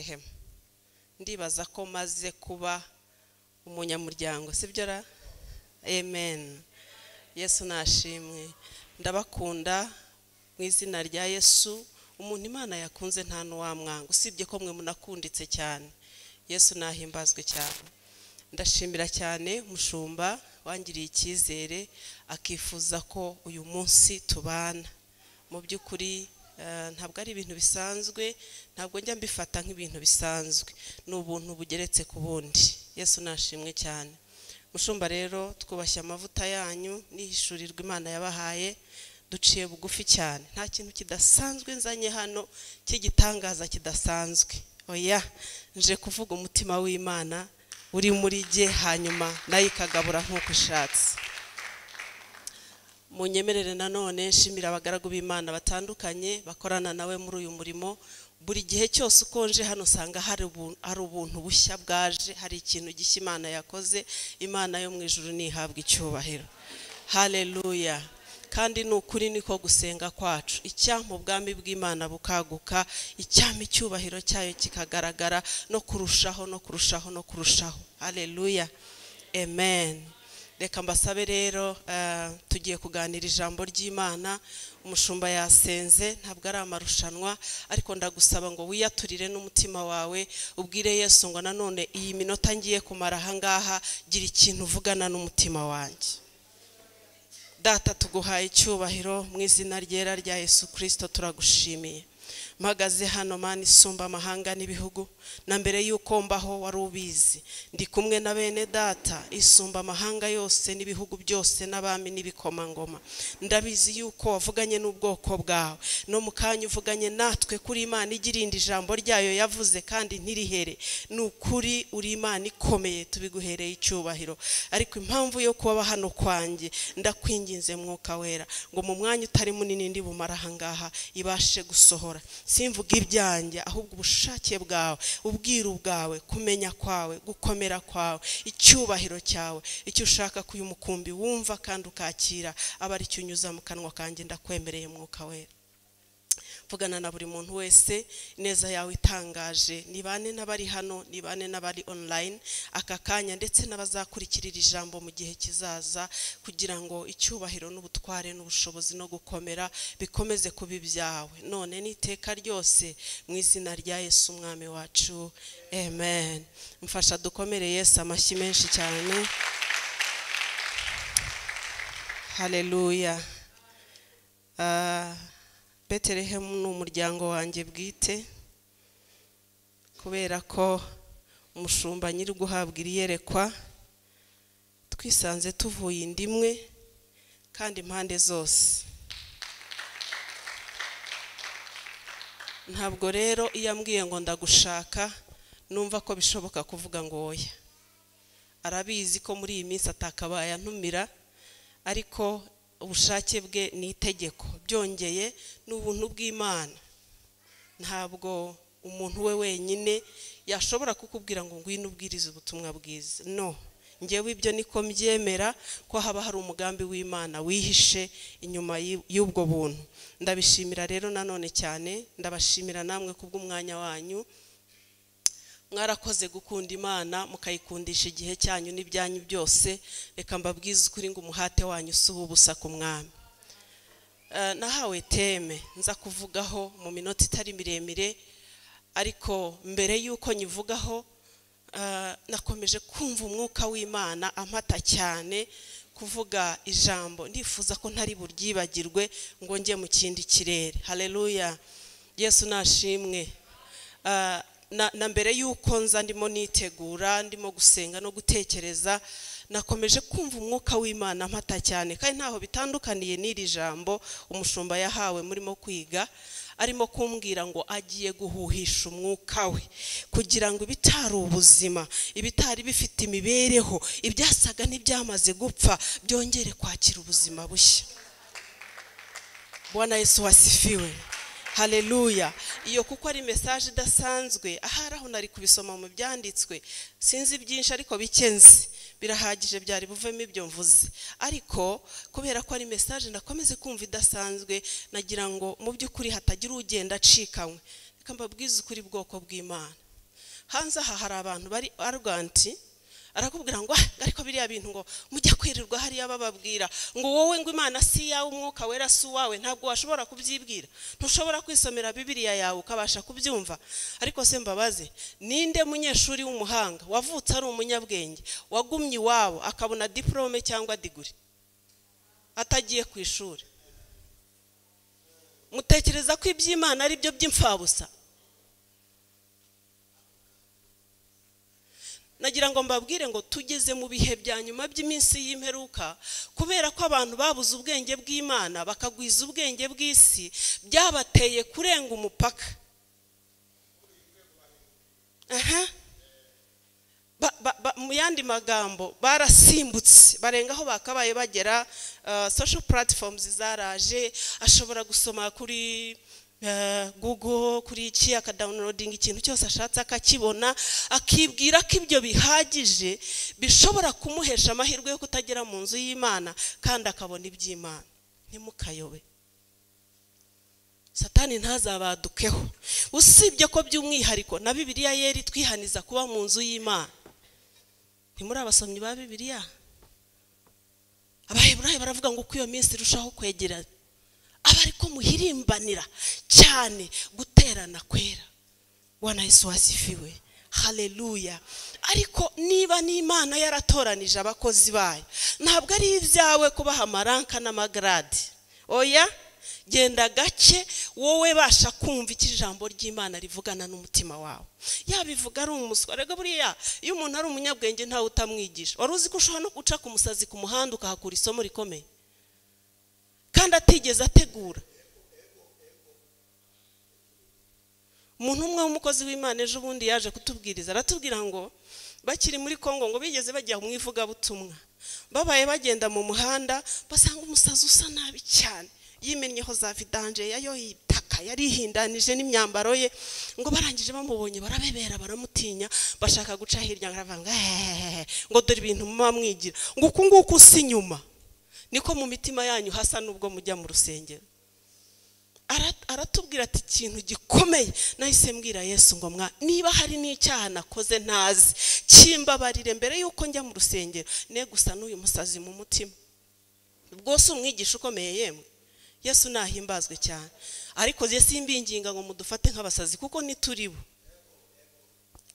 Betelehemu. Ndibaza ko maze kuba umunyamuryango, sibyo ra? Amen. Yesu nashimwe. Ndabakunda mu izina rya Yesu. Umuntu Imana yakunze nta n'uwamwanga, usibye ko mwe munakunditse cyane. Yesu nahimbazwe cyane. Ndashimira cyane mushumba wangiriye icyizere akifuza ko uyu munsi tubana. Mu by'ukuri ntabwo ari ibintu bisanzwe, ntabwo njya mbifata nk'ibintu bisanzwe, ni ubuntu bugeretse ku bundi. Yesu nashimwe cyane. Mushumba rero twubashye amavuta yanyu n'ihishurirwa Imana yabahaye, duciye bugufi cyane. Nta kintu kidasanzwe nzanye hano cy'igitangaza kidasanzwe. Oya, nje kuvuga umutima w'Imana uri muri jye, hanyuma nayo ikagabura nk'uko ishatse. Munyemerere nanone nshimira abagaragu b'Imana batandukanye bakorana nawe muri uyu murimo. Buri gihe cyose ukonje hano usanga hari ubuntu bushya bwaje, hari ikintu gishya Imana yakoze. Imana yo mu ijuru nihabwa icyubahiro. Haleluya. Kandi ni ukuri niko gusenga kwacu, icyampa ubwami bw'Imana bukaguka, icyampa icyubahiro cyayo kikagaragara no kurushaho no kurushaho no kurushaho. Haleluya, amen. Reka mbasabe rero, tugiye kuganira ijambo ry'Imana. Umushumba yasenze, ntabwo ari amarushanwa, ariko ndagusaba ngo wiyaturire n'umutima wawe, ubwire Yesu ngo nanone iyi minota ngiye kumara ahangaha, gira ikintu uvugana n'umutima wanjye. Data, tuguhaye icyubahiro mu izina ryera rya Yesu Kristo, turagushimiye. Mpagaze hano Mana isumba amahanga n'ibihugu, na mbere y'uko mbaho wari ubizi. Ndi kumwe na bene data isumba amahanga yose n'ibihugu byose n'abami n'ibikomangoma. Ndabizi yuko wavuganye n'ubwoko bwawe, no mu kanya uvuganye natwe kuri Imana igirinda ijambo ryayo yavuze kandi ntirihere. Ni ukuri uri Imana ikomeye, tubiguhereye icyubahiro. Ariko impamvu yo kuba hano kwanjye, ndakwinginze Mwuka Wera ngo mu mwanya utari munini ndi bumara ahangaha ibashe gusohora. Simvuga ibyanjye, ahubwo ubushake bwawe, ubwiru bwawe, kumenya kwawe, gukomera kwawe, icyubahiro cyawe, icyo ushaka ko uyu mukumbi wumva kandi ukakira, aba ari cyo unyuza mu kanwa kanjye. Ndakwemereye Mwuka Wera, vugana na buri muntu wese, ineza yawe itangaje nibane n'abari hano, nibane n'abari online aka kanya, ndetse n'abazakurikirira ijambo mu gihe kizaza, kugira ngo icyubahiro n'ubutware n'ubushobozi no gukomera bikomeze kuba ibyawe none n'iteka ryose, mu izina rya Yesu umwami wacu, amen. Mfasha dukomere Yesu amashyi menshi cyane. Haleluya. Betelehemu ni umuryango wanjye bwite, kubera ko umushumba nyiri guhabwa iyerekwa twisanze tuvuye indimwe kandi impande zose. Ntabwo rero iyo ambwiye ngo ndagushaka numva ko bishoboka kuvuga ngo oya. Arabizi ko muri iyi minsi atakabaye antumira, ariko ubushake bwe ni itegeko. Byongeye ni ubuntu bw'Imana. Ntabwo umuntu we wenyine yashobora kukubwira ngo ngwino ubwirize ubutumwa bwiza. No, ngewe ibyo niko mbyemera ko haba hari umugambi w'Imana wihishe inyuma y'ubwo buntu. Ndabishimira rero nanone cyane, ndabashimira namwe kubw'umwanya wanyu. Mwarakoze gukunda Imana mukayikundisha igihe cyanyu n'ibyanyu byose. Reka mbabwize ukuri ngo umuhate wanyu si ubusa ku mwami. Nahawe teme nza kuvugaho mu minota itari miremire, ariko mbere y'uko nyivugaho nakomeje kumva umwuka w'Imana ampata cyane kuvuga ijambo. Ndifuza ko ntari buryibagirwe ngo njye mu kindi kirere. Haleluya, Yesu nashimwe. Na mbere y'uko nza ndimo nitegura, ndimo gusenga no gutekereza, nakomeje kumva umwuka w'Imana mpata cyane, kandi ntaho bitandukaniye n'iri jambo umushumba yahawe murimo kwiga. Arimo kumbwira ngo agiye guhuhisha umwuka we kugira ngo ibitari ubuzima, ibitari bifite imibereho, ibyasaga n'ibyamaze gupfa byongere kwakira ubuzima bushya. Bwana Yesu wasifiwe. Haleluya. Iyo kuko ari message idasanzwe, ahari aho nari kubisoma mu byanditswe, sinzi byinshi ariko bikenze birahagije byari buvemo ibyo mvuze. Ariko kubera ko ari message nakomeze kumva idasanzwe, nagira ngo mu by'ukuri hatagira ugenda acikanywe. Reka mbabwize ukuri bwoko bw'Imana. Hanze aha hari abantu bari arrogant, arakubwira ngo ariko biriya bintu ngo mujya kwirirwa hariya bababwira ngo wowe ngo Imana si yawe, umwuka wera si uwawe, ntabwo washobora kubyibwira, ntushobora kwisomera Bibiliya yawe ukabasha kubyumva. Ariko se mbabaze, ninde munyeshuri w'umuhanga wavutse ari umunyabwenge wagumye iwabo akabona diplome cyangwa degree atagiye ku ishuri? Mutekereza ko iby'Imana ari byo by'imfabusa? Nagira ngo mbabwire ngo tugeze mu bihe bya nyuma by'iminsi y'imperuka, kubera ko abantu babuze ubwenge bw'Imana bakagwiza ubwenge bw'isi, byabateye kurenga umupaka. Mu yandi magambo barasimbutse barenga aho bakabaye bagera. Social platforms zaraje, ashobora gusoma kuri Google, kuri iki, akadownloading ikintu cyose ashatse akakibona, akibwira ko ibyo bihagije bishobora kumuhesha amahirwe yo kutagera mu nzu y'Imana kandi akabona iby'Imana. Ntimukayobe, Satani ntazabadukeho. Usibye ko by'umwihariko na Bibiliya yeri twihaniza kuba mu nzu y'Imana. Ntimuri abasomyi ba Bibiliya? Abaheburayo baravuga ngo uko iyo minsi irushaho kwegera abariko muhirimbanira cyane guterana kwera. Bwana Yesu asifiwe, haleluya. Ariko niba n'Imana yaratoranije abakozi bayo, ntabwo ari ibyawe kubaha amaranka n'amagrade. Oya, genda gake, wowe basha kumva iki ijambo ry'Imana rivugana n'umutima wawe. Yabivuga ari umuswa. Rega buriya iyo umuntu ari umunyabwenge ntawe utamwigisha. Wari uzi ko ushobora no guca ku musazi ku muhanda ukahakura isomo rikomeye kandi atigeze ategura? Umuntu umwe w'umukozi w'Imana ejo bundi yaje kutubwiriza, aratubwira ngo bakiri muri Kongo ngo bigeze bajya mu ivugabutumwa, babaye bagenda mu muhanda basanga umusazi usa nabi cyane, yimennyeho za vidanje yayo itaka, yarihindanije n'imyambaro ye. Ngo barangije bamubonye barabebera, baramutinya, bashaka guca hirya, ngo ngo dore ibintu muba mwigira, ngo uku nguku si inyuma niko mu mitima yanyu hasa nubwo mujya mu rusengero. Aratubwira ati ikintu gikomeye nahise mbwira Yesu ngo mwa niba hari n'icyaha nakoze ntazi kimbabarire mbere yuko njya mu rusengero, ne gusa n'uyu musazi mu mutima. Ubwo si umwigisha ukomeye yemwe? Yesu nahimbazwe cyane. Ariko je simbinginga ngo mudufate nk'abasazi kuko nituribo.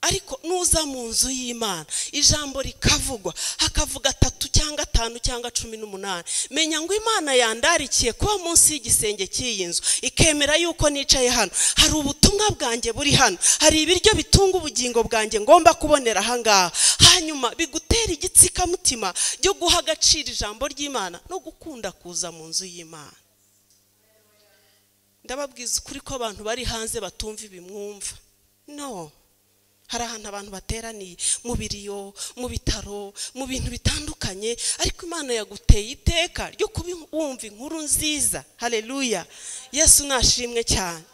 Ariko nuza mu nzu y'Imana ijambo rikavugwa, hakavuga 3 cyangwa 5 cyangwa 18, menya ngo Imana yandarikiye kuba munsi y'igisenge cy'iyi nzu, ikemera yuko nicaye hano, hari ubutumwa bwanjye buri hano, hari ibiryo bitunga ubugingo bwanjye ngomba kubonera aha ngaha. Hanyuma bigutera igitsikamutima cyo guha agaciro ijambo ry'Imana no gukunda kuza mu nzu y'Imana. Ndababwiza ukuri ko abantu bari hanze batumva ibimwumva. No, hari ahantu abantu bateraniye mu biriyo, mu bitaro, mu bintu bitandukanye, ariko Imana yaguteye iteka ryo kubumva inkuru nziza. Haleluya, Yesu nashimwe cyane.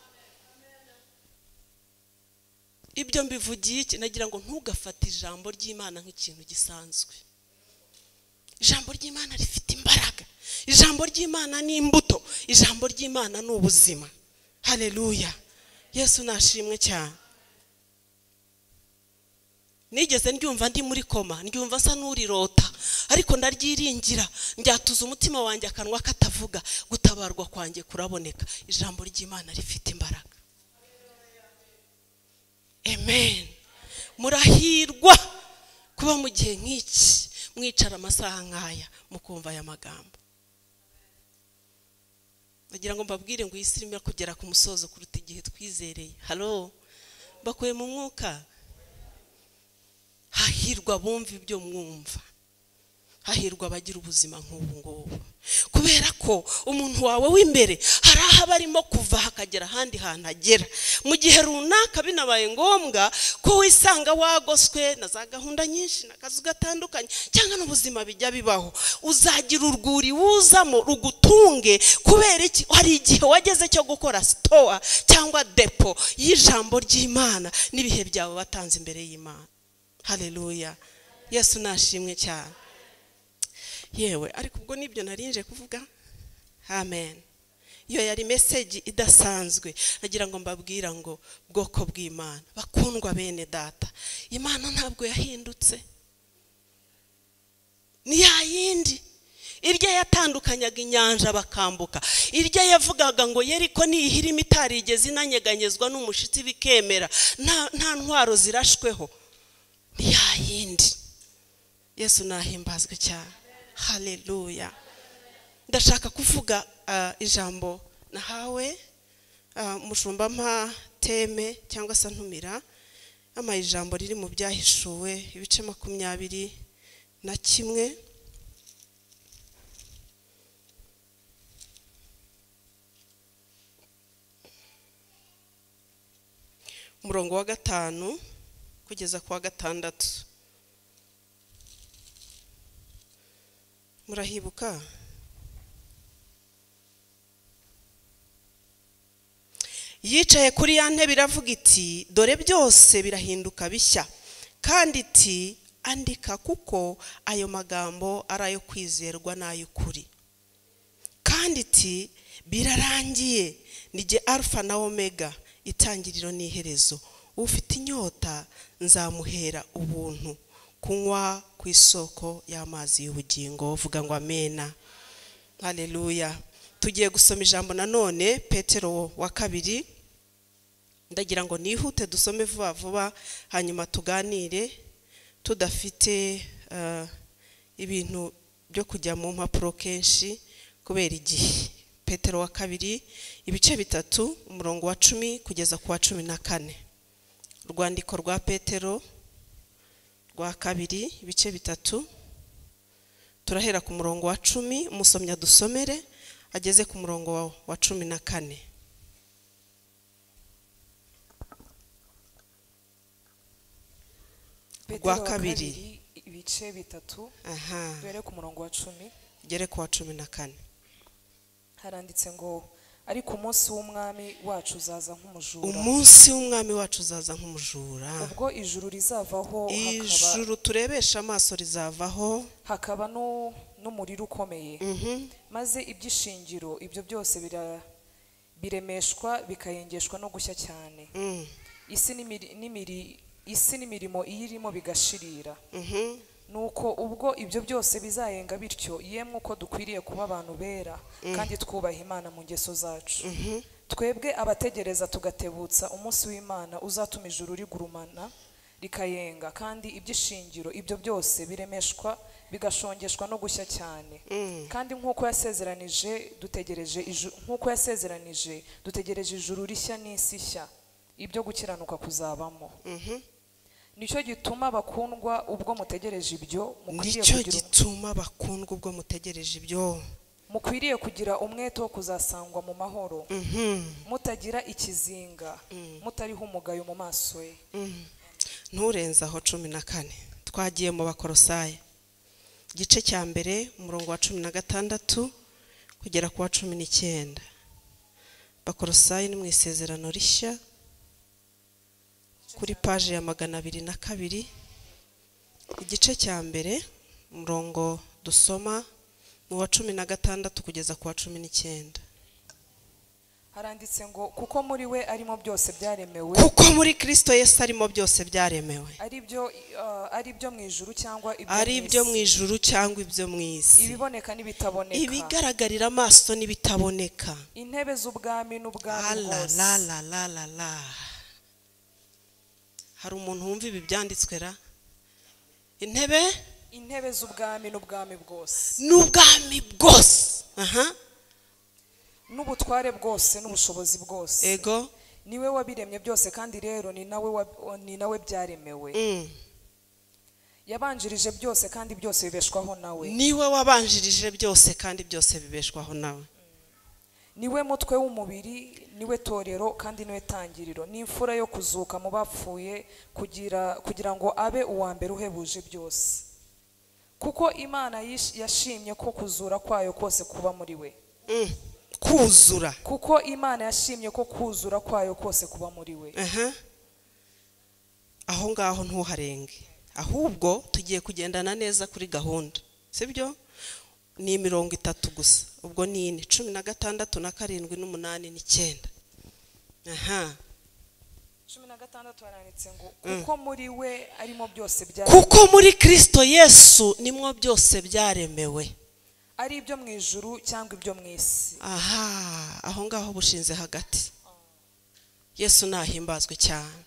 Ibyo mbivugiye iki? Nagira ngo ntugafate ijambo ry'Imana nk'ikintu gisanzwe. Ijambo ry'Imana rifite imbaraga, ijambo ry'Imana ni imbuto, ijambo ry'Imana ni ubuzima. Haleluya, Yesu nashimwe cyane. Nigeze ndyumva ndi muri koma, ndyumva nsa n'urirota, ariko ndaryiringira, njyatuza umutima wanjye akanwa katavuga, gutabarwa kwanjye kuraboneka. Ijambo ry'Imana rifite imbaraga. Amen. Murahirwa kuba mu gihe nk'iki mwicara amasaha nk'aya mukumva aya magambo. Bagira ngo mbabwire ngo iyi irimo kugera ku musozo kuruta igihe twizereye. Halo, bakuye mu mwuka. Hahirwa bumva ibyo mwumva, hahirwa abagira ubuzima nk'ubu ngubu, kubera ko umuntu wawe w'imbere hari aho barimo kuva hakagera ahandi hantu agera mu gihe runaka. Binabaye ngombwa ko wisanga wagoswe na za gahunda nyinshi n'akazi gatandukanye cyangwa n'ubuzima bijya bibaho, uzagira urwuri wuzamo rugutunge. Kubera iki? Hari igihe wageze cyo gukora store cyangwa depo y'ijambo ry'Imana n'ibihe byawe watanze imbere y'Imana. Haleluya, Yesu nashimwe cyane. Yewe, ariko ubwo nibyo narinje kuvuga. Amen. Iyo yari message idasanzwe. Nagira ngo mbabwira ngo bwoko bw'Imana, bakundwa bene data, Imana ntabwo yahindutse, ni yayindi. Irya yatandukanyaga inyanja bakambuka, irya yavugaga ngo Yeriko nihirima itarigeze inanyeganyezwa n'umushitsi bikemera, nta ntwaro zirashweho, ni yayindi. Yesu nahimbazwe cyane. Haleluya. Ndashaka kuvuga ijambo nahawe mushumba mpa teme cyangwa se ntumira ama ijambo riri mu byahishuwe ibice 21. Umurongo wa 5 kugeza ku wa 6. Murahibuka? Yicaye kuri ya ntebe iravuga iti dore byose birahinduka bishya, kandi iti andika kuko ayo magambo ari ayo kwizerwa n'ay'ukuri. Kandi iti birarangiye, ni jye Alpha na Omega, itangiriro n'iherezo. Ufite inyota nzamuhera ubuntu kunywa ku isoko y'amazi y'ubugingo. Vuga ngo amena. Haleluya. Tugiye gusoma ijambo nanone Petero wa kabiri. Ndagira ngo nihute dusome vuba vuba, hanyuma tuganire tudafite ibintu byo kujya mu mpapuro kenshi kubera igihe. Petero wa kabiri ibice 3 umurongo wa 10 kugeza ku wa 14. Urwandiko rwa Petero rwa kabiri ibice 3, turahera ku murongo wa 10, umusomyi adusomere ageze ku murongo wa 14. Rwa kabiri ibice 3, duhere ku murongo wa 10 gere ku wa 14. Haranditse ngo ariko umunsi w'umwami wacu uzaza nk'umujura. Umunsi w'umwami wacu uzaza nk'umujura. Ubwo ijuru rizavaho, ijuru turebesha amaso rizavaho, hakaba n'umuriro ukomeye. Maze ibyishingiro ibyo byose biremeshwa bikayengeshwa no gushya cyane. Isi n'imirimo iyirimo bigashirira. Nuko ubwo ibyo byose bizayenga bityo, yemwe uko dukwiriye kuba abantu bera kandi twubaha Imana mu ngeso zacu. Twebwe abategereza tugatebutsa umunsi w'Imana uzatuma ijuru rigurumana rikayenga, kandi ibyishingiro ibyo byose biremeshwa bigashongeshwa no gushya cyane. Kandi nkuko yasezeranije dutegereje ijuru rishya n'isi nshya, ibyo gukiranuka kuzabamo. Nicyo gituma bakundwa ubwo mutegereje ibyo, mukwiriye kugira umwete wo kuzasangwa mu mahoro, mutagira ikizinga, mutariho umugayo mu maso ye. Nturenze aho 14. Twagiye mu Bakolosayi igice cya mbere umurongo wa 16 kugera ku wa 19. Bakolosayi ni mu isezerano rishya, kuri paje ya 202, igice cya mbere umurongo dusoma ni uwa 16 kugeza ku wa 19. Haranditse ngo kuko muri we arimo byose byaremewe, kuko muri Kristo Yesu arimo byose byaremewe, ari byo mu ijuru cyangwa ibyo mu ijuru cyangwa ibyo mu isi, ibiboneka n'ibitaboneka, ibigaragarira amaso n'ibitaboneka, intebe z'ubwami n'ubwami bwose. La la la la la. Hari umuntu wumva ibi byanditswe ra? Intebe z'ubwami n'ubwami bwose, n'ubwami bwose, n'ubutware bwose n'ubushobozi bwose. Ego, niwe wabiremye byose, kandi rero ni nawe byaremewe. Yabanjirije byose kandi byose bibeshwaho nawe. Niwe wabanjirije byose kandi byose bibeshwaho nawe. Niwe mutwe w'umubiri, niwe torero kandi niwe tangiriro, ni imfura yo kuzuka mu bapfuye, kugira ngo abe uwa mbere uhebuje byose. Kuko Imana yashimye ko kuzura kwayo kose kuba muri we. Kuzura. Kuko Imana yashimye ko kuzura kwayo kose kuba muri we. Aho ngaho ntuharenge. Ahubwo tugiye kugendana neza kuri gahunda. Sibyo? Ni 30 gusa, ubwo ni 4, 16 na 7 n'8 n'9. Aha. 16 haranditse ngo kuko muri we arimo byose byaremewe. Kuko muri Kristo Yesu nimwo byose byaremewe, ari ibyo mu ijuru cyangwa ibyo mu isi. Aha, aho ngaho bushinze hagati. Yesu nahimbazwe cyane.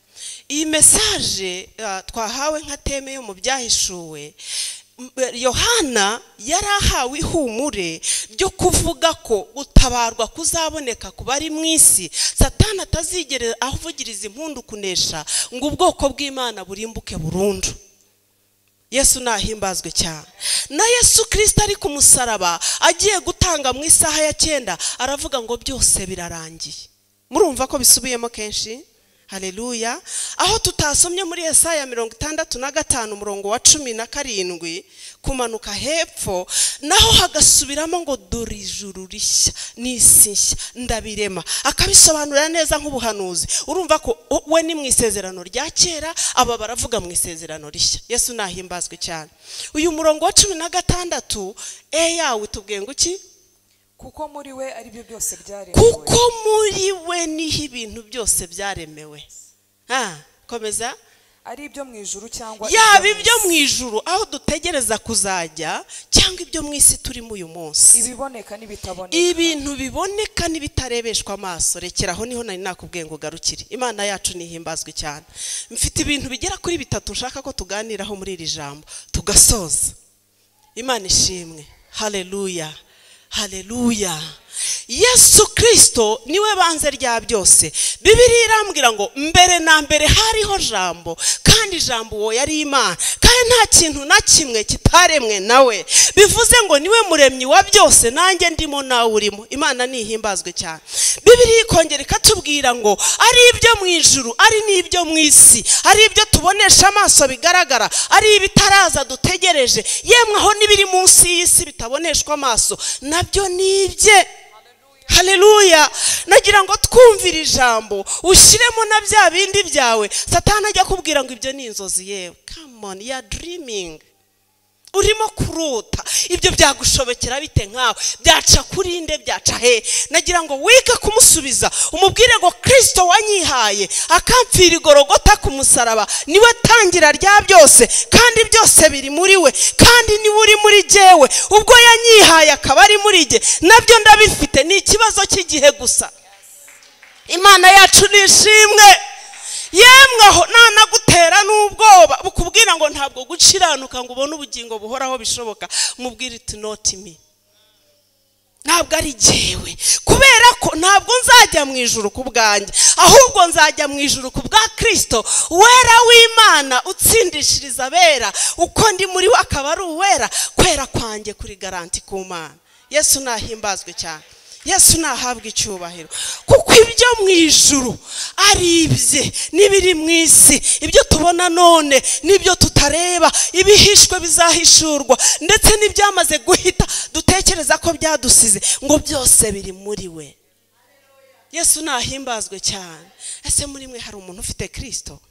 Iyi message twahawe nka teme yo mu byahishuwe, Yohana yarahawe ihumure ryo kuvuga ko gutabarwa kuzaboneka ku bari mu isi, Satani atazigera avugiriza impundu kunesha ngo ubwoko bw'Imana burimbuke burundu. Yesu nahimbazwe cyane. Na Yesu Kristo ari ku musaraba agiye gutanga mu isaha ya 9 aravuga ngo byose birarangiye. Murumva ko bisubiyemo kenshi. Haleluya. Aho tutasomye muri Yesaya 65 umurongo wa 17 kumanuka hepfo, naho hagasubiramo ngo dore ijuru rishya n'isi nshya ndabirema, akabisobanura neza nk'ubuhanuzi. Urumva ko we ni mu isezerano rya kera, aba baravuga mu isezerano rishya. Yesu nahimbazwe cyane. Uyu murongo wa 16 yawe tubwiye ngo iki? Kuko muri we ari byo byose byaremewe. Kuko muri we niho ibintu byose byaremewe. Komeza. Ari ibyo mu ijuru cyangwa yaba ibyo mu ijuru aho dutegereza kuzajya, cyangwa ibyo mu isi turimo uyu munsi. Ibiboneka n'ibitaboneka. Ibintu biboneka n'ibitarebeshwa amaso. Rekera aho niho nari nakubwiye ngo garukire. Imana yacu nihimbazwe cyane. Mfite ibintu bigera kuri 3 nshaka ko tuganiraho muri iri jambo tugasoza. Imana ishimwe. Haleluya. Haleluya. Yesu Kristo niwe banze rya byose. Bibiliya irambwira ngo mbere na mbere hariho jambo, kandi jambo uwo yari Imana, kandi nta kintu na kimwe kitaremwe nawe. Bivuze ngo niwe muremyi wa byose, nanjye ndimo nawe urimo. Imana nihimbazwe cyane. Bibiliya ikongera ikatubwira ngo ari ibyo mu ijuru, ari n'ibyo mu isi, ari ibyo tubonesha amaso bigaragara, ari ibitaraza dutegereje, yemwe aho n'ibiri munsi y'isi bitaboneshwa amaso, nabyo nibye. Haleluya. Nagira ngo twumvire ijambo, ushyiremo na bya bindi byawe. Satani ajya kubwira ngo ibyo ni inzozi yewe. Come on, you are dreaming. Urimo kurota. Ibyo byagushobokera bite nkawe? Byaca kuri nde? Byaca he? Nagira ngo wige kumusubiza, umubwire ngo Kristo wanyihaye akampfira igorogota ku musaraba, niwe tangira rya byose, kandi byose biri muri we, kandi niwe uri muri jewe. Ubwo yanyihaye akaba ari muri jye, nabyo ndabifite, ni ikibazo cy'igihe gusa. Imana yacu nishimwe. Yemwe aho nanagutera n'ubwoba bukubwira ngo ntabwo gukiranuka ngo ubone ubugingo buhoraho bishoboka, mubwire iti not me, ntabwo ari jyewe, kubera ko ntabwo nzajya mu ijuru ku bwanjye, ahubwo nzajya mu ijuru ku bwa Kristo wera w'Imana utsindishiriza abera, uko ndi muri we akaba ari uwera, kwera kwanjye kuri garanti ku Mana. Yesu nahimbazwe cyane. Yesu nahabwa icyubahiro. Kuko ibyo mu ijuru ari ibye n'ibiri mu isi, ibyo tubona none n'ibyo tutareba, ibihishwe bizahishurwa, ndetse n'ibyamaze guhita dutekereza ko byadusize, ngo byose biri muri we. Yesu nahimbazwe cyane. Ese muri mwe hari umuntu ufite Kristo?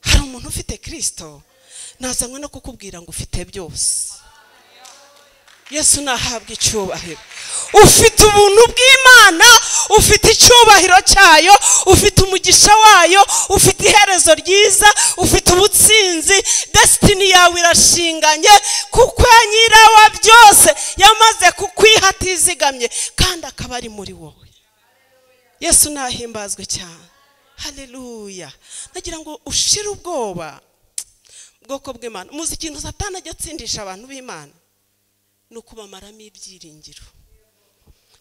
Hari umuntu ufite Kristo? Nazanywe no kukubwira ngo ufite byose. Yesu nahabwa icyubahiro. Ufite ubuntu bw'Imana, ufite icyubahiro cyayo, ufite umugisha wayo, ufite iherezo ryiza, ufite ubutsinzi. Destiny yawe irashinganye, kuko nyirawa byose yamaze kukwihatizigamye, kandi akaba ari muri wowe. Yesu nahimbazwe cyane. Haleluya. Nagira ngo ushire ubwoba bwoko bw'Imana. Muzi ikintu Satani ajya atsindisha abantu b'Imana? No kubamaramo ibyiringiro,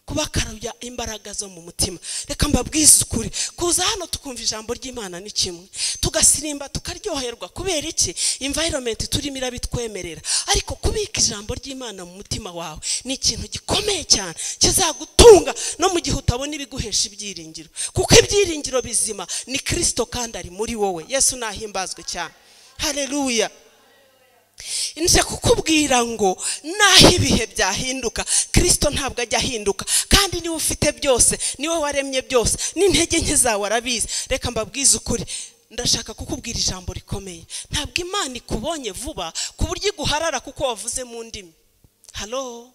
kubakarabya imbaraga zo mu mutima. Reka mbabwize ukuri, kuza hano tukumva ijambo ry'Imana ni kimwe, tugasirimba tukaryoherwa. Kubera iki? Environment turimo irabitwemerera. Ariko kubika ijambo ry'Imana mu mutima wawe ni ikintu gikomeye cyane, kizagutunga no mu gihe utabona ibiguhesha ibyiringiro, kuko ibyiringiro bizima ni Kristo kandi ari muri wowe. Yesu nahimbazwe cyane. Haleluya. Nje kukubwira ngo naho ibihe byahinduka, Kristo ntabwo ajya ahinduka, kandi niwe ufite byose, niwe waremye byose, n'intege nke zawe arabizi. Reka mbabwize ukuri, ndashaka kukubwira ijambo rikomeye. Ntabwo Imana ikubonye vuba ku buryo iguharara kuko wavuze mu ndimi. Halo,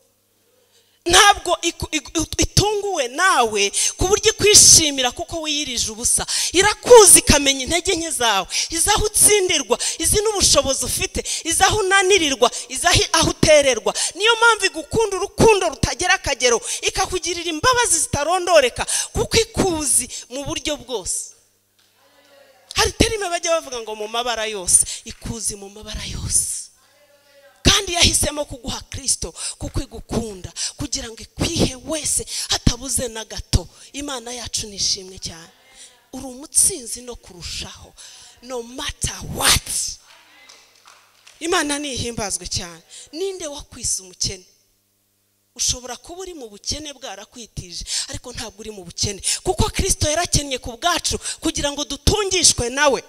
ntabwo itunguwe nawe ku buryo ikwishimira kuko wiyirije ubusa. Irakuzi, ikamenya intege nke zawe, izaho utsindirwa, izi n'ubushobozi ufite, izaho unanirirwa, izaho aho utererwa. Niyo mpamvu igukunda urukundo rutagera akagero, ikakugirira imbabazi zitarondoreka, kuko ikuzi mu buryo bwose. Hari terime bajya bavuga ngo mu mabara yose, ikuzi mu mabara yose. Kandi yahisemo kuguha Kristo kuko igukunda, kugira ngo ikwihe wese hatabuze na gato. Imana yacu nishimwe cyane. Uri umutsinzi no kurushaho, no matter what. Imana nihimbazwe cyane. Ninde wakwisa umukene? Ushobora kuba uri mu bukene bwarakwitije, ariko ntabwo uri mu bukene, kuko Kristo yarakennye ku bwacu kugira ngo dutungishwe nawe.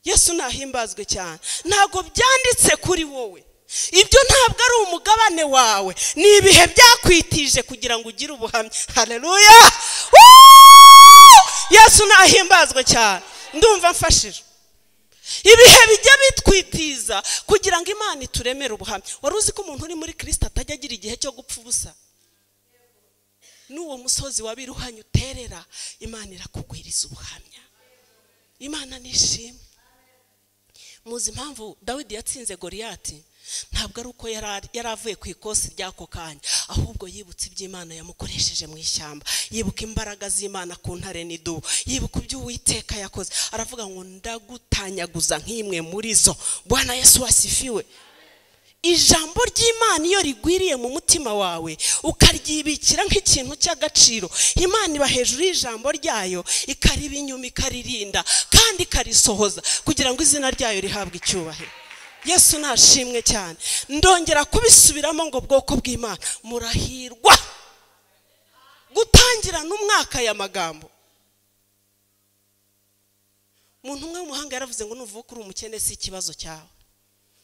Yesu nahimbazwe cyane. Ntabwo byanditse kuri wowe, ibyo ntabwo ari umugabane wawe, ni ibihe byakwitije kugira ngo ugire ubuhamya. Haleluya! Yesu nahimbazwe cyane. Ndumva mfashije. Ibihe bijya bitwitiza kugira ngo Imana ituremere ubuhamya. Wari uzi ko umuntu uri muri Kristo atajya agira igihe cyo gupfa ubusa? N'uwo musozi wabiruhanye uterera, Imana irakugwiriza ubuhamya. Imana nishimwe. Muzi impamvu Dawidi yatsinze Goliyati? Ntabwo ari uko yari avuye ku ikosi ry'ako kanya, ahubwo yibutse iby'Imana yamukoresheje mu ishyamba, yibuka imbaraga z'Imana ku ntare n'idubu, yibuka ibyo Uwiteka yakoze. Aravuga ngo ndagutanyaguza nk'imwe muri zo. Bwana Yesu wasifiwe. Ijambo ry'Imana iyo rigwiriye mu mutima wawe ukaryibikira nk'ikintu cy'agaciro, Imana iba hejuru y'ijambo ryayo, ikariba inyuma, ikaririnda kandi ikarisohoza kugira ngo izina ryayo rihabwe icyubahiro. Yesu nashimwe cyane. Ndongera kubisubiramo ngo bwoko bw'Imana murahirwa gutangira n'umwaka ya magambo. Umuntu umwe w'umuhanga yaravuze ngo nuvuka uri umukene si ikibazo cyawe,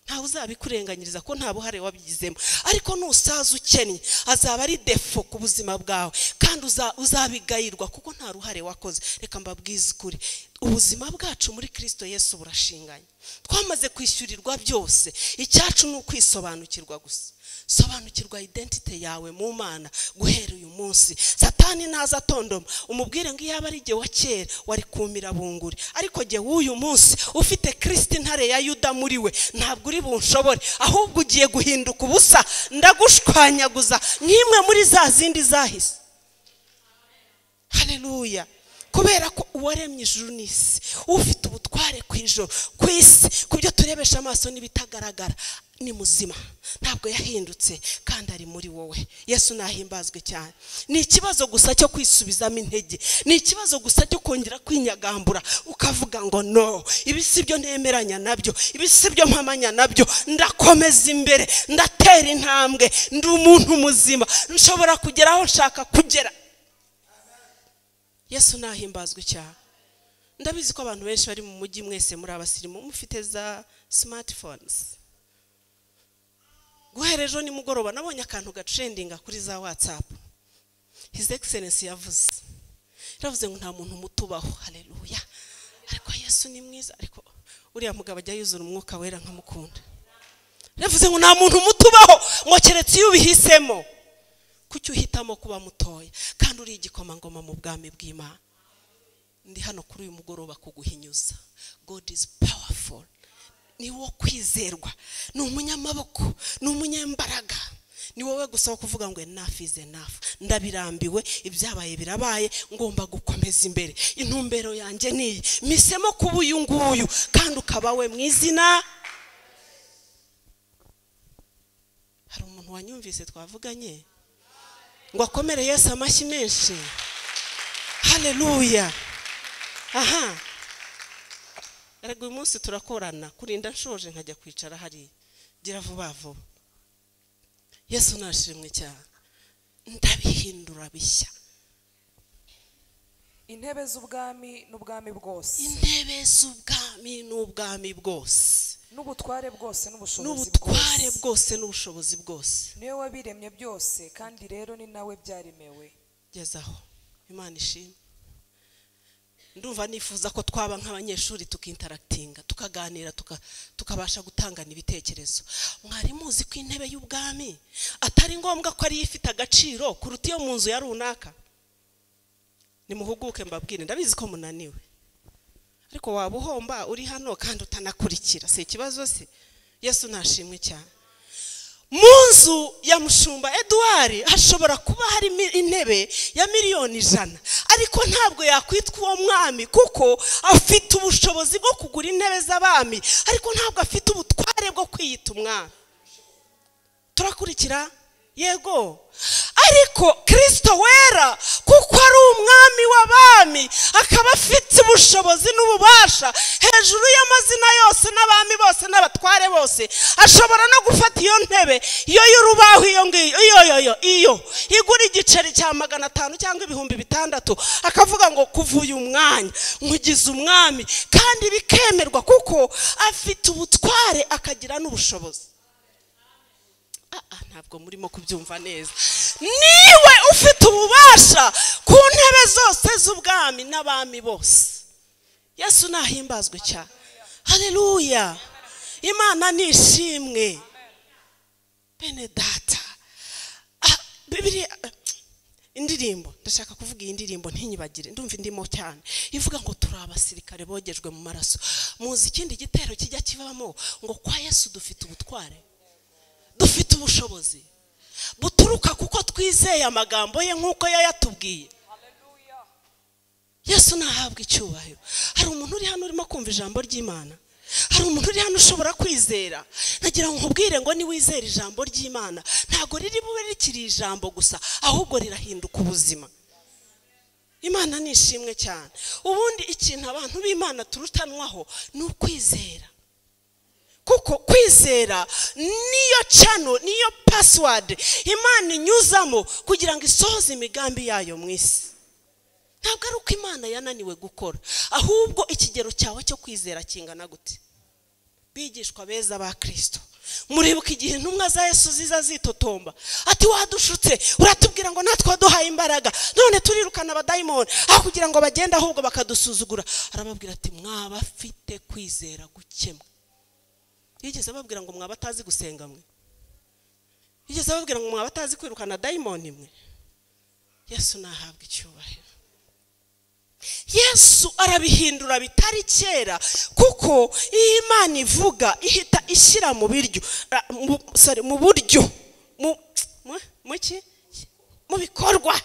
ntawe uzabikurenganyiriza ko nta buhare wabigizemo, ariko nusaza ukennye azaba ari defo ku buzima bwawe, kandi uzabigayirwa kuko nta ruhare wakoze. Reka mbabwize ukuri, ubuzima bwacu muri Kristo Yesu burashinganye. Twamaze kwishyurirwa byose, icyacu ni ukwisobanukirwa gusa. Sobanukirwa identite yawe mu Mana guhera uyu munsi. Satani naza atondoma umubwire ngo iyaba ari jye wa kera wari kumira bunguri, ariko jye w'uyu munsi ufite Kristo intare ya Yuda muri we, ntabwo uri bunshobore, ahubwo ugiye guhinduka ubusa, ndagushwanyaguza nk'imwe muri za zindi zahise. Haleluya. Kubera ko uwaremye ijuru n'isi, ufite ubutware ku ijuru, ku isi, ku byo turebesha amaso n'ibitagaragara, ni muzima, ntabwo yahindutse kandi ari muri wowe. Yesu nahimbazwe cyane. Ni ikibazo gusa cyo kwisubizamo intege, ni ikibazo gusa cyo kongera kwinyagambura ukavuga ngo no, ibi si byo ntemeranya nabyo, ibi si byo mpamanya nabyo, ndakomeza imbere, ndatera intambwe, ndi umuntu muzima, nshobora kugera aho nshaka kugera. Yesu nahimbazwe cyane. Ndabizi ko abantu benshi bari mu mujyi, mwese muri abasirimu mufite za smartphones. Guhera ejo nimugoroba nabonye akantu gatrendinga kuri za WhatsApp. His Excellency yavuze, yaravuze ngo nta muntu mutubaho. Haleluya. Ariko Yesu ni mwiza, ariko uriya mugabo ajya yuzura umwuka wera nkamukunda. Yavuze ngo nta muntu mutubaho, ngo keretse iyo ubihisemo. Kuki uhitamo kuba mutoya kandi uri igikomangoma mu bwami bw'Imana? Ndi hano kuri uyu mugoroba kuguhinyuza. God is powerful. Ni wo kwizerwa, ni umunyamaboko, ni umunyembaraga. Ni wowe gusa wo kuvuga ngo enough is enough, ndabirambiwe, ibyabaye birabaye, ngomba gukomeza imbere, intumbero yanjye niyi, misemo kuba uyu nguyu kandi ukaba we mu izina. Hari umuntu wanyumvise twavuganye ngo akomere Yesu amashyi menshi. Haleluya. Aha, erega uyu munsi turakorana, kurinda nshoje nkajya kwicara hariya. Gira vuba vuba. Yesu nashimwe cyane. Ndabihindura bishya. Intebe z'ubwami n'ubwami bwose, intebe z'ubwami n'ubwami bwose, n'ubutware bwose n'ubushobozi n'ubutware bwose n'ubushobozi bwose, niwe wabiremye byose, kandi rero ni nawe byaremewe. Gezaho. Imana ishimwe. Ndumva nifuza ko twaba nk'abanyeshuri tukinteractinga, tukaganira, tukabasha gutangana ibitekerezo. Mwari muzi ko intebe y'ubwami atari ngombwa ko ari ifite agaciro kuruta iyo mu nzu ya runaka? Nimuhuguke mbabwire, ndabizi ko munaniwe, ariko waba uhomba uri hano kandi utanakurikira, si ikibazo se? Yesu nashimwe cyane. Mu nzu ya Mushumba Edouard hashobora kuba hari intebe ya 100,000,000, ariko ntabwo yakwitwa uwo mwami kuko afite ubushobozi bwo kugura intebe z'abami, ariko ntabwo afite ubutware bwo kwiyita umwami. Turakurikira? Yego. Ariko Kristo wera, kuko ari umwami w'abami, akaba afite ubushobozi n'ububasha hejuru y'amazina yose n'abami bose n'abatware bose, ashobora no gufata iyo ntebe iyo y'urubaho, iyo ngiyo, iyo iyo igura igiceri cya 500 cyangwa 6,000, akavuga ngo kuva uyu mwanya nkugize umwami, kandi bikemerwa kuko afite ubutware akagira n'ubushobozi. Ntabwo murimo kubyumva neza. Niwe ufite ububasha ku ntebe zose z'ubwami n'abami bose. Yesu nahimbazwe cyane. Haleluya. Imana nishimwe. Bene data, Bibiliya indirimbo, ndashaka kuvuga iyi ndirimbo ntinyibagire, ndumva indimo cyane, ivuga ngo turi abasirikare bogejwe mu maraso. Muzi ikindi gitero kijya kibamo ngo kwa Yesu dufite ubutware, dufite ubushobozi buturuka kuko twizeye amagambo ye nk'uko yayatubwiye. Yesu nahabwa icyubahiro. Hari umuntu uri hano urimo kumva ijambo ry'Imana? Hari umuntu uri hano ushobora kwizera? Nagira ngo nkubwire ngo niwizera ijambo ry'Imana, ntago riri bube rikiri ijambo gusa, ahubwo rirahinduka ubuzima. Imana nishimwe cyane. Ubundi ikintu abantu b'Imana turutanwaho ni ukwizera. Kuko kwizera niyo channel, niyo password Imana inyuzamo kugira ngo isohoze imigambi yayo mu isi. Ntabwo ari uko Imana yananiwe gukora, ahubwo ikigero cyawe cyo kwizera kingana gute? Bigishwa beza ba Kristo, muribuka igihe intumwa za Yesu ziza zitotomba ati wadushutse, uratubwira ngo natwe waduhaye imbaraga, none turirukana abadayimoni, aho kugira ngo bagende ahubwo bakadusuzugura. Arababwira ati mwaba afite kwizera gukemwa. Yigeze ababwira ngo mwaba atazi gusenga mwe? Yigeze ababwira ngo mwaba atazi kwirukana dayimoni mwe? Yesu nahabwa icyubahiro. Yesu arabihindura bitari kera, kuko iyo Imana ivuga ihita ishyira mu biryo, sorry, mu buryo, mu bikorwa.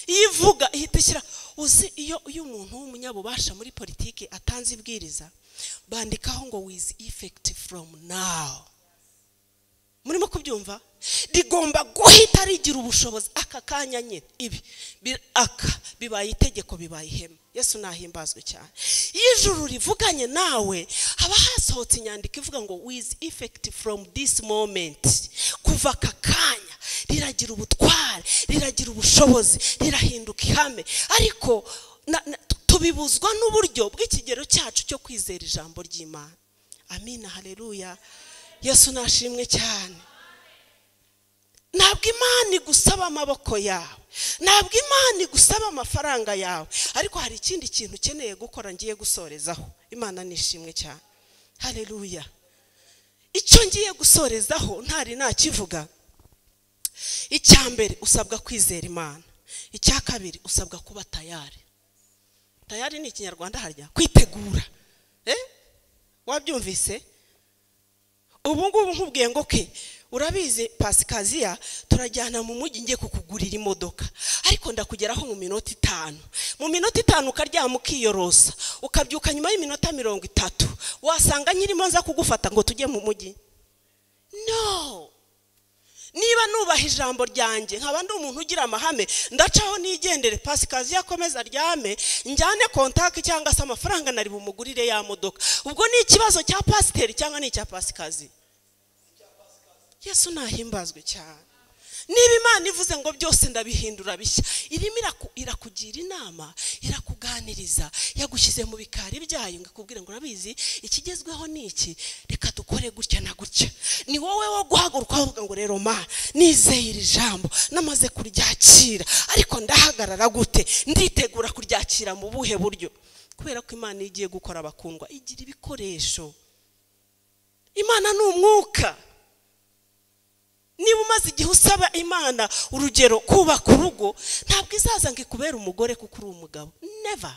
Iyo ivuga ihita ishyira. Uzi iyo umuntu w'umunyabubasha muri politiki atanze ibwiriza, bandikaho ngo with effect from now. Murimo kubyumva? Rigomba guhita rigira ubushobozi aka kanya nyine. Ibi aka bibaye itegeko, bibaye ihema. Yesu nahimbazwe cyane. Iyo ijuru rivuganye nawe, haba hasohotse inyandiko ivuga ngo with effect from this moment. Kuva aka kanya riragira ubutware, riragira ubushobozi, rirahinduka ihame. Ariko tubibuzwa n'uburyo bw'ikigero cyacu cyo kwizera ijambo ry'Imana. Amina, haleluya. Yesu nashimwe cyane. Ntabwo Imana igusaba amaboko yawe, ntabwo Imana igusaba amafaranga yawe, ariko hari ikindi kintu ukeneye gukora ngiye gusorezaho. Imana nishimwe cyane. Haleluya. Icyo ngiye gusorezaho ntari nakivuga. Icya mbere usabwa kwizera Imana. Icya kabiri usabwa kuba tayari. Tayari ni ikinyarwanda harya kwitegura. Wabyumvise? Ubu ngubu nkubwiye ngo ke urabizi Pasikaziya turajyana mu mujyi ngiye kukugurira imodoka, ariko ndakugeraho mu minota 5. Mu minota 5 ukaryama ukiyorosa, ukabyuka nyuma y'iminota 30, wasanga nyirimo nza kugufata ngo tujye mu mujyi. No. Niba nubaha ijambo ryanjye nkaba ndi umuntu ugira amahame, ndacaho nigendere, Pasikaziya akomeza aryame, njyane contact cyangwa se amafaranga nari bumugurire ya modoka. Ubwo ni ikibazo cya pasiteri cyangwa ni icya Pasikaziya? Yesu nahimbazwe cyane. Niba Imana ivuze ngo byose ndabihindura bishya, irimo irakugira inama, irakuganiriza, yagushyize mu bikari byayo ngo ikubwire ngo urabizi ikigezweho ni iki, reka dukore gutya na gutya. Ni wowe wo guhaguruka uvuga ngo rero ma nizeye iri jambo namaze kuryakira, ariko ndahagarara gute, nditegura kuryakira mu buhe buryo? Kubera ko Imana igiye gukora abakundwa igira ibikoresho. Imana ni umwuka. Niba umaze igihe usaba Imana urugero kubaka urugo, ntabwo izaza ngo ikubere umugore kuko uri umugabo. Never.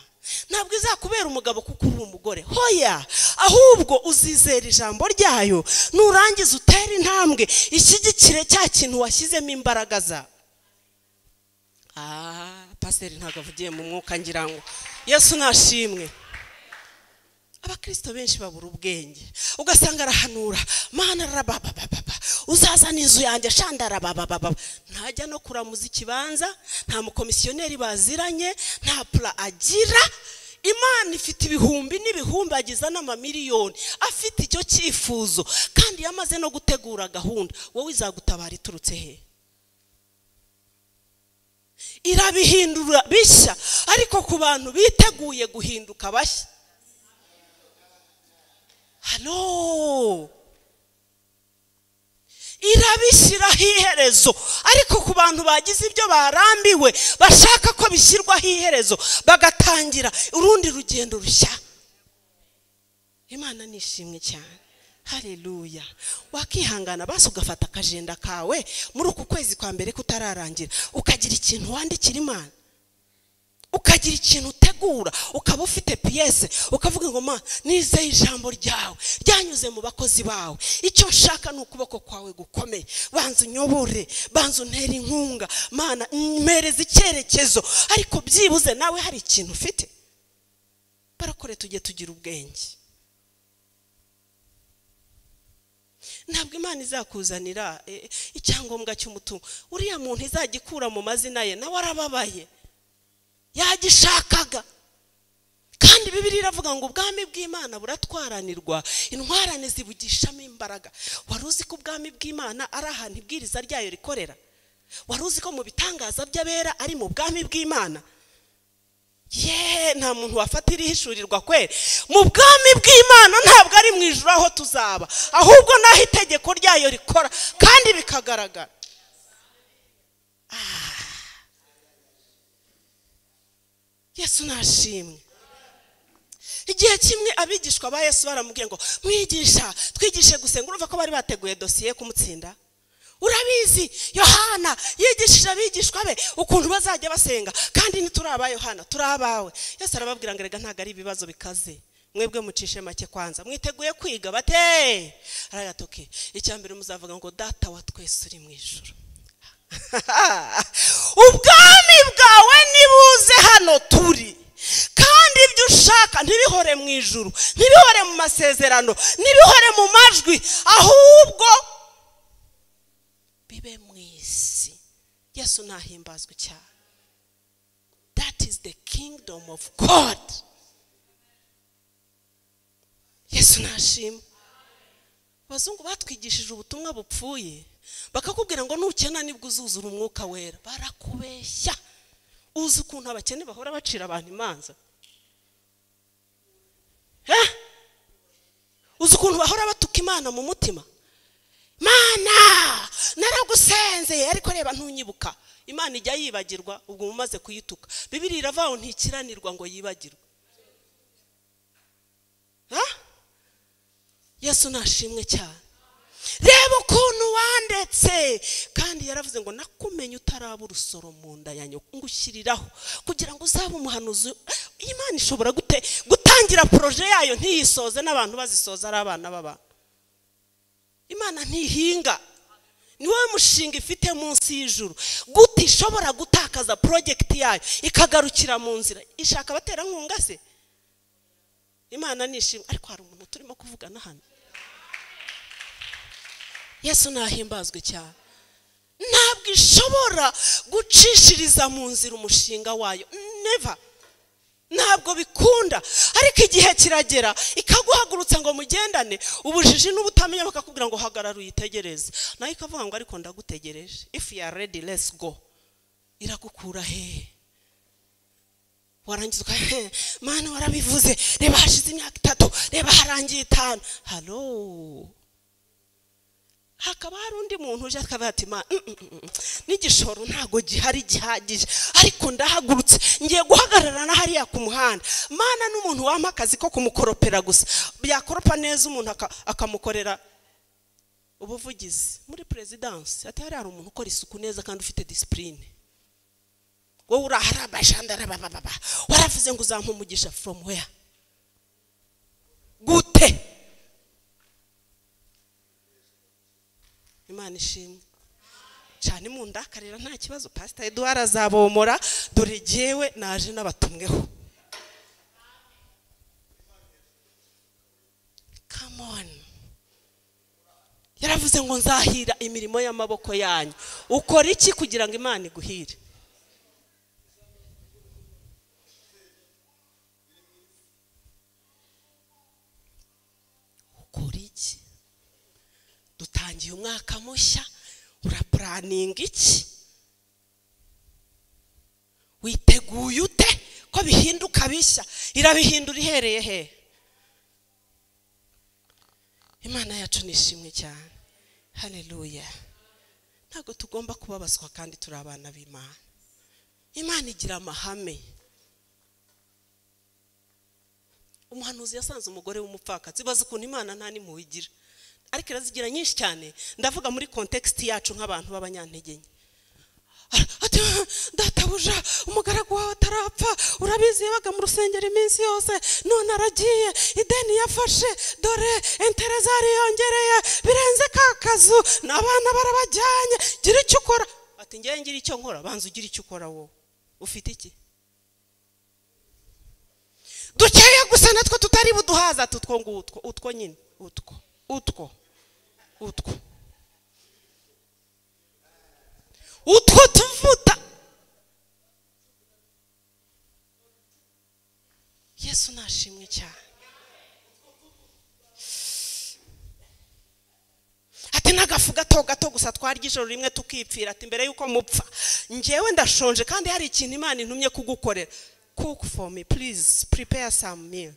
Ntabwo izakubera umugabo kuko uri umugore. Hoya, ahubwo uzizera ijambo ryayo, nurangiza utere intambwe ishyigikire cya kintu washyizemo imbaraga zawe. Pasiteri ntabwo avugiye mu mwuka, ngira ngo Yesu nashimwe. Abakristo benshi babura ubwenge, ugasanga arahanura Mana rabababa uzazana inzu yanjye shandara bababa, ntajya no kuramuza ikibanza, nta mukomisiyoneri baziranye, nta pla agira. Imana ifite ibihumbi n'ibihumbi agiza n'amamiliyoni afite icyo cyifuzo, kandi yamaze no gutegura gahunda. Wowe izagutabara iturutse he? Irabihindura bishya, ariko ku bantu biteguye guhinduka bashya. Halo, irabishyiraho iherezo, ariko ku bantu bagize ibyo barambiwe bashaka ko bishyirwaho iherezo bagatangira urundi rugendo rushya. Imana nishimwe cyane. Haleluya. Wakihangana basi ugafata akajenda kawe muri uku kwezi kwa mbere kutararangira, ukagira ikintu wandikira Imana, ukagira ikintu utegura, ukaba ufite piyese, ukavuga ngo ma nizeye ijambo ryawe ryanyuze mu bakozi bawe, icyo nshaka ni ukuboko kwawe gukomeye, banza unyobore, banza untere inkunga, Mana mpereza icyerekezo. Ariko byibuze nawe hari ikintu ufite. Barakore, tujye tugira ubwenge. Ntabwo Imana izakuzanira icyangombwa cy'umutungo. Uriya muntu izagikura mu mazina ye, nawe arababaye, yagishakaga. Kandi Bibiliya iravuga ngo ubwami bw'Imana buratwaranirwa, intwarane zibugishamo imbaraga. Wari uzi ko ubwami bw'Imana ari ahantu ibwiriza ryayo rikorera? Wari uzi ko mu bitangaza by'abera ari mu bwami bw'Imana? Ye, nta muntu wafatira ihishurirwa kweri. Mu bwami bw'Imana ntabwo ari mu ijuru aho tuzaba, ahubwo naho itegeko ryayo rikora kandi bikagaragara. Yesu nashimwe. Igihe kimwe abigishwa ba Yesu baramubwiye ngo mwigisha, twigishe gusenga. Urumva ko bari bateguye dosiye kumutsinda. Urabizi Yohana yigishije abigishwa be ukuntu bazajya basenga, kandi ntituri aba Yohana, turi abawe. Yesu arababwira ngo rega ntabwo ari ibibazo bikaze, mwebwe mucishe make kwanza, mwiteguye kwiga bate. Arayatoke icya mbere muzavuga ngo data wa twese uri mu ijuru, ubwami bwawe nibuze hano turi, kandi ibyo ushaka ntibihore mu ijuru, ntibihore mu masezerano, ntibihore mu majwi, ahubwo bibe mu isi. Yesu nahimbazwe cyane. That is the kingdom of God. Yesu nashimwe. Abazungu batwigishije ubutumwa bupfuye, bakakubwira ngo nukena nibwo uzuzura umwuka wera. Barakubeshya. Uzi ukuntu abakene bahora bacira abantu imanza? Uzi ukuntu bahora batuka Imana mu mutima? Mana naragusenze ariko reba ntunyibuka. Imana ijya yibagirwa ubwo mumaze kuyituka. Bibiliya iravaho ntikiranirwa ngo yibagirwe. Yesu nashimwe cyane. Reba ukuntu wandetse. Kandi yaravuze ngo nakumenye utaraba urusoro mu nda ya nyoko, ngushyiriraho kugira ngo uzabe umuhanuzi. Imana ishobora gute gutangira projet yayo ntiyisoze n'abantu bazisoza ari abana b'abantu? Imana ntihinga. Ni wowe mushinga ifite munsi y'ijuru. Gute ishobora gutakaza project yayo ikagarukira mu nzira? Ishaka abaterankunga se? Imana nishimwe. Ariko hari umuntu turimo kuvugana hano. Yesu nahimbazwe cyane. Ntabwo ishobora gucishiriza mu nzira umushinga wayo. Never. Ntabwo bikunda. Ariko igihe kiragera ikaguhagurutsa ngo mugendane ubujiji n'ubutamenya, bakakubwira ngo hagarara uyitegereze. Nayo ikavuga ngo ariko ndagutegereje. If you are ready, let's go. Iragukura he? Warangiza uka Mana warabivuze, reba hashize imyaka 3, reba harangiye 5. Hello. Hakaba hari undi muntu uje akavuga ati ma n'igishoro ntago gihari gihagije, ariko ndahagurutse ngiye guhagarara na hariya ku muhanda. Mana, n'umuntu wampa akazi ko kumukoropera gusa, yakoropa neza umuntu akamukorera ubuvugizi muri perezidansi, ati hari umuntu ukora isuku neza kandi ufite disipurine. Wowe uraharabashandarabababa, waravuze ngo uzampa umugisha, from where? Gute? Imana ishimwe cyane. Mu ndakarira nta kibazo, Pastor Edouard azabomora, dore jyewe naje n'abatumweho. Come on. Yaravuze ngo nzahira imirimo y'amaboko yanyu. Ukora iki kugira ngo Imana iguhire? Ukora iki? Dutangiye umwaka mushya, urapuraninga iki? Witeguye ute ko bihinduka bishya? Irabihindura ihereye he? Imana yacu nishimwe cyane. Haleluya. Ntabwo tugomba kubabazwa kandi turi abana b'Imana. Imana igira amahame. Umuhanuzi yasanze umugore w'umupfakazi, bazi ukuntu Imana nta n'impuhwe igira, ariko irazigira nyinshi cyane. Ndavuga muri context yacu nk'abantu b'abanyantege nke. Ati databuja, umugaragu wawe atarapfa, urabizi yabaga mu rusengero iminsi yose, none aragiye, ideni yafashe, dore intere zariyongereye, birenze ka kazu, n'abana barabajyanye, gira icyo ukora. Ati ngewe ngira icyo nkora? Banza ugira icyo ukora wowe. Ufite iki? Dukeya gusa natwo tutari buduhaza, tutwo ngutwo, utwo nyine, utwo utwo utwo utwo tuvuta. Yesu nashimwe cyane. Ati n'agafu gato gato gusa twarya ijoro rimwe tukipfira. Ati mbere yuko mupfa njyewe ndashonje kandi hari ikintu Imana intumye kugukorera. Cook for me, please prepare some meal.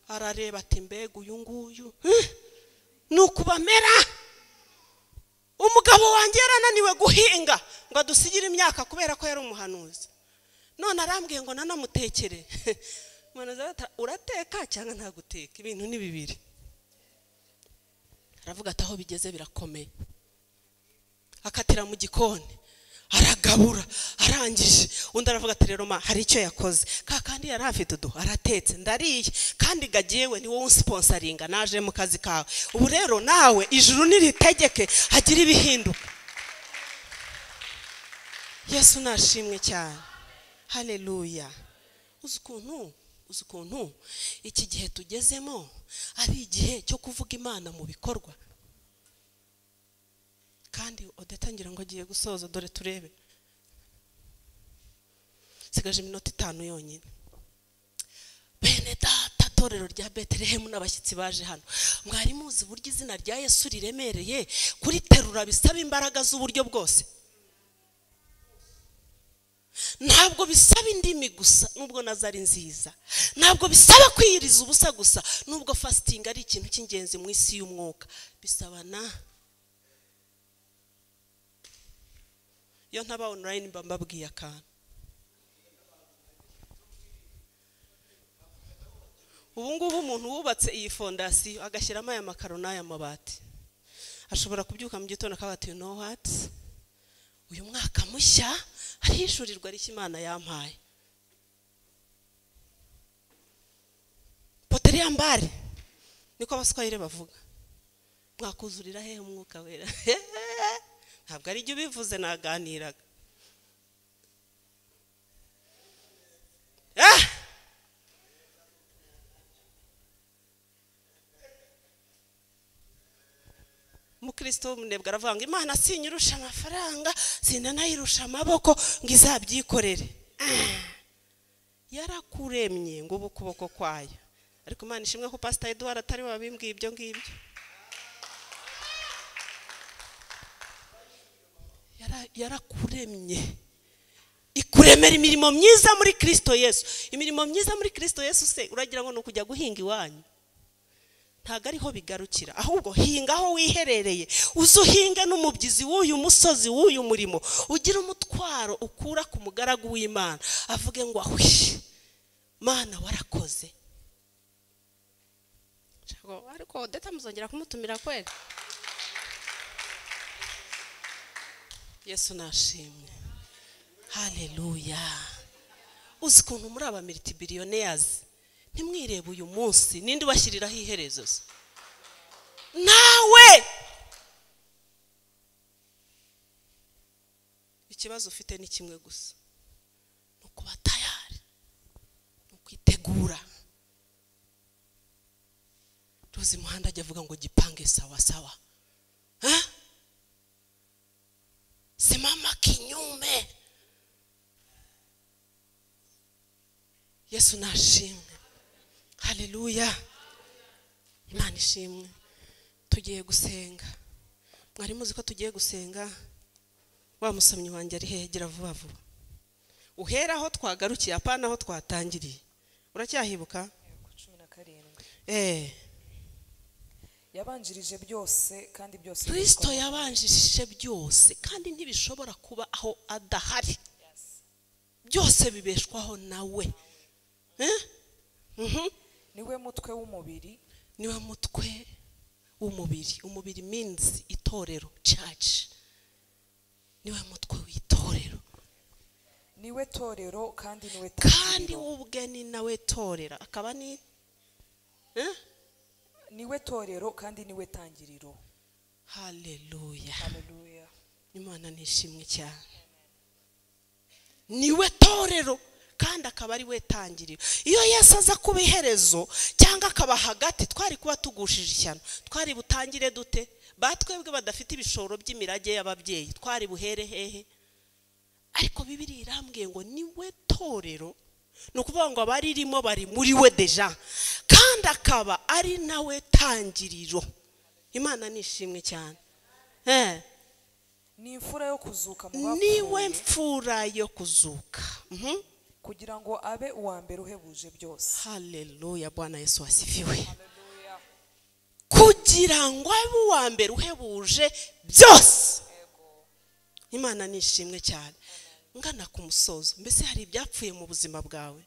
Arareba ati mbega uyu nguyu ni ukubamera. Umugabo wanjye yarananiwe guhinga ngo adusigire imyaka kubera ko yari umuhanuzi, none arambwiye ngo nanamutekere. Urateka cyangwa ntaguteka? Ibintu ni bibiri. Aravuga ati aho bigeze birakomeye. Akatira mu gikoni aragabura, arangije. Undi aravuga ati rero ma hari icyo yakoze, ka kandi yari afite udu aratetse, ndariye kandi gagiyewe ni wowe unsponsoringa, naje mu kazi kawe. Ubu rero nawe ijuru niritegeke hagira ibihinduka. Yesu nashimwe cyane. Haleluya. Uzi ukuntu iki gihe tugezemo ari igihe cyo kuvuga Imana mu bikorwa. Kandi odetangira ngo agiye gusoza, dore turebe sigaje iminota 5 yonyine. Bene data, torero rya Betelehemu n'abashyitsi baje hano, mwari muzi buryo izina rya Yesu riremereye, kuriterura bisaba imbaraga z'uburyo bwose. Ntabwo bisaba indimi gusa, nubwo nazo ari nziza. Ntabwo bisaba kwiyiriza ubusa gusa, nubwo fasting ari ikintu cy'ingenzi mu isi y'umwuka. Bisaba na iyo ntaba online mba mbabwiye akantu. Ubu ngubu umuntu wubatse iyi fondasiyo agashyiramo aya makaro n'aya mabati, ashobora kubyuka mu gitondo akavuga ati you know what, uyu mwaka mushya harishurirwa rishya Imana yampaye. Poteria mbari niko abaswahili bavuga, mwakuzurira hehe umwuka wera? Ntabwo ari ibyo ubivuze, naganiraga. Umukristo w'umunebwe aravuga ngo Imana sinyirusha amafaranga, sinanayirusha amaboko ngo izabyikorere. Yarakuremye ngo ubu ukuboko kwayo. Ariko Imana ishimwe ko Pastor Edouard atari wabimbwiye ibyo ngibyo. Yarakuremye, ikuremera imirimo myiza muri Kristo Yesu. Imirimo myiza muri Kristo Yesu se uragira ngo ni ukujya guhinga iwanyu? Ntabwo ariho bigarukira, ahubwo hinga aho wiherereye, uze uhinge n'umubyizi w'uyu musozi w'uyu murimo, ugira umutwaro ukura ku mugaragu w'Imana, avuge ngo ahwi Mana warakoze. Ariko Odeta muzongera kumutumira kweli? Yesu nashimwe. Haleluya. Uzi ukuntu muri aba multi-billionaires ntimwirebe uyu munsi, ninde ubashyiriraho iherezo se? Nawe. Ikibazo ufite ni kimwe gusa, ni ukuba tayari, ni ukwitegura. Tuzi muhanda ajya avuga ngo jipange sawa sawa. Ha? Simama kinyume. Yesu nashimwe. Haleluya. Imana ishimwe. Tugiye gusenga. Mwari muzi ko tugiye gusenga? Wa musomyi wanjye ari hegera vuba vuba. Uhera aho twagarukiye, apana aho twatangiriye. Uracyahibuka? 17. Yabanjirije byose kandi byose. Kristo yabanjirije byose kandi ntibishobora kuba aho adahari. Byose bibeshwaho nawe. Niwe mutwe w'umubiri. Niwe mutwe w'umubiri. Umubiri means itorero, church. Niwe mutwe w'itorero. Niwe torero kandi niwe tangiriro. Kandi ubwe ni nawe torera, akaba ni niwe torero kandi niwe tangiriro. Haleluya. Haleluya. Imana nishimwe cyane. Niwe torero kandi akaba ari we tangiriro. Iyo Yesu aza kuba iherezo cyangwa akaba hagati, twari kuba tugushije ishyano. Twari butangire dute? Batwebwe badafite ibishoro by'imirage y'ababyeyi, twari buhere hehe? Ariko Bibiliya irambwiye ngo niwe torero, ni ukuvuga ngo abaririmo bari muri we deja, kandi akaba ari nawe tangiriro. Imana nishimwe cyane. Ni imfura yo kuzuka mu bapfuye. Niwe mfura yo kuzuka. Kugira ngo abe uwa mbere uhebuje byose. Haleluya, Bwana Yesu asifiwe. Haleluya. Kugira ngo abe uwa mbere uhebuje byose. Imana nishimwe cyane. Ngana ku musozo, mbese hari ibyapfuye mu buzima bwawe?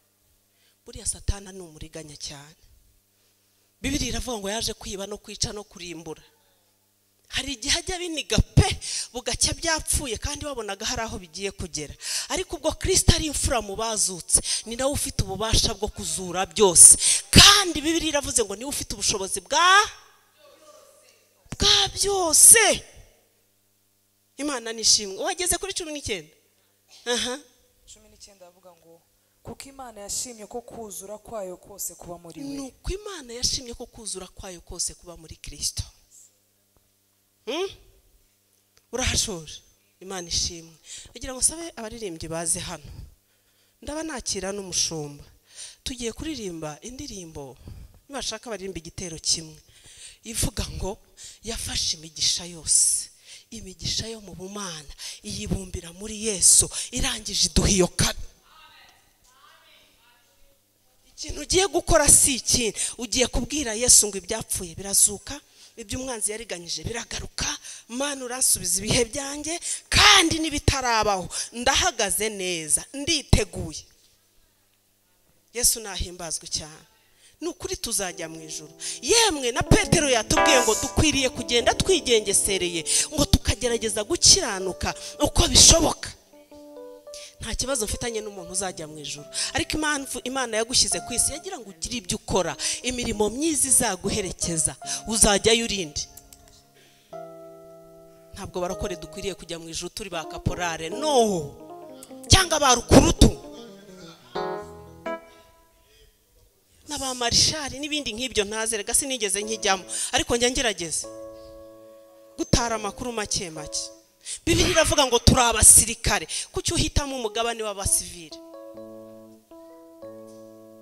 Buriya Satana ni umuriganya cyane. Bibiliya iravuga ngo yaje kwiba no kwica no kurimbura. Hari igihe ajya biniga pe bugacya byapfuye kandi wabonaga hari aho bigiye kugera. Ariko ubwo Kristo ari imfura mu bazutse, ni nawe ufite ububasha bwo kuzura byose. Kandi Bibiliya iravuze ngo niwe ufite ubushobozi bwa byose. Imana nishimwe. Wageze kuri 19. 19 avuga ngo kuko Imana yashimye ko kuzura kwayo kose kuba muri we. Nuko Imana yashimye ko kuzura kwayo kose kuba muri Kristo. Urahashora. Imana ishimwe. Kugira ngo sabe abaririmbyi baze hano. Ndaba nakira n'umushumba. Tugiye kuririmba indirimbo nibashaka baririmba igitero kimwe. Ivuga ngo yafashe imigisha yose. Imigisha yo mu bumana iyibumbira muri Yesu, irangije iduha iyo kado. Ikintu ugiye gukora si ikindi, ugiye kubwira Yesu ngo ibyapfuye birazuka, ibyo umwanzi yariganyije biragaruka, Mana uransubiza ibihe byanjye kandi nibitarabaho ndahagaze neza, nditeguye. Yesu nahimbazwe cyane. Nukuri tuzajya mu ijuru. Yemwe na Petero yatubwiye ngo dukwiriye kugenda twigengesereye, ngo tukagerageza gukiranuka uko bishoboka. Nta kibazo mfitanye n'umuntu uzajya mu ijuru, ariko impamvu Imana yagushyize ku isi yagira ngo ugire ibyo ukora, imirimo myiza izaguherekeza, uzajyayo urinde. Ntabwo barakore dukwiriye kujya mu ijuru turi ba kaporale, no, cyangwa ba rukurutu n'aba marishari n'ibindi nk'ibyo ntazerega, sinigeze nkijyamo, ariko njya ngerageza gutara amakuru make make. Bibiliya iravuga ngo turi abasirikare, kuki uhitamo umugabane w'abasivile?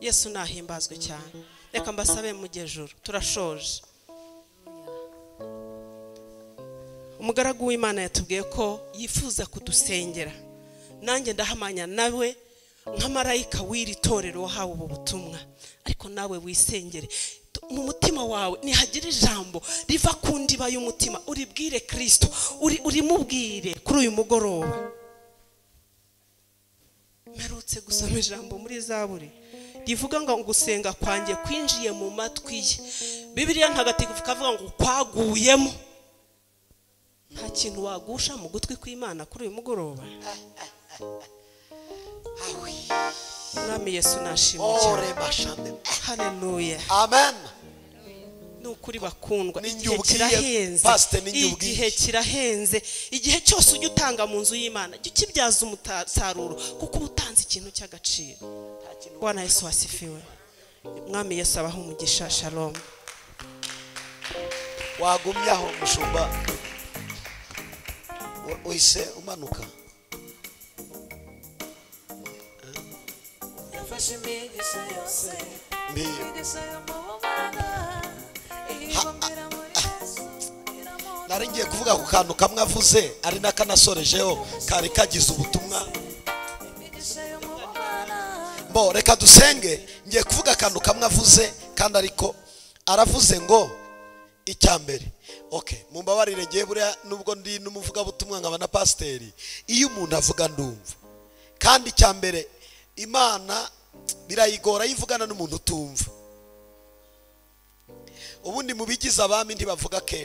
Yesu nahimbazwe cyane. Reka mbasabe mujye juru, turashoje. Umugaragu w'Imana yatubwiye ko yifuza kudusengera. Nanjye ndahamanya nawe nka marayika w'iri torero wahawe ubu butumwa, ariko nawe wisengere. Mu mutima wawe nihagira ijambo riva ku ndiba y'umutima, uribwire Kristo, urimubwire kuri uyu mugoroba. Mperutse gusoma ijambo muri Zaburi rivuga ngo gusenga kwanjye kwinjiye mu matwi ye. Bibiliya ntagatifu ikavuga ngo kwaguyemo. Nta kintu wagusha mu gutwi kw'Imana kuri uyu mugoroba. Mwami Yesu nashimwe cyane. Haleluya. Amen. Ni ukuri bakundwa, igihe kirahenze, igihe kirahenze. Igihe cyose ujya utanga mu nzu y'Imana jya ukibyaza umusaruro, kuko uba utanze ikintu cy'agaciro. Bwana Yesu wasifiwe. Mwami Yesu abahe umugisha. Shalom. Wagumye aho mushumba, uhise umanuka. Nari ngiye kuvuga ku kantu kamwe avuze ari nakanasorejeho kari kagize ubutumwa. Bo reka dusenge. Ngiye kuvuga akantu kamwe avuze kandi ariko aravuze ngo icya mbere. Okay, mumbabarire ngiye buriya nubwo ndi n'umuvuga butumwa nkaba na pasiteri, iyo umuntu avuga ndumva. Kandi icya mbere Imana birayigora yivugana n'umuntu utumva. Ubundi mu bigize abami ntibavuga kenshi.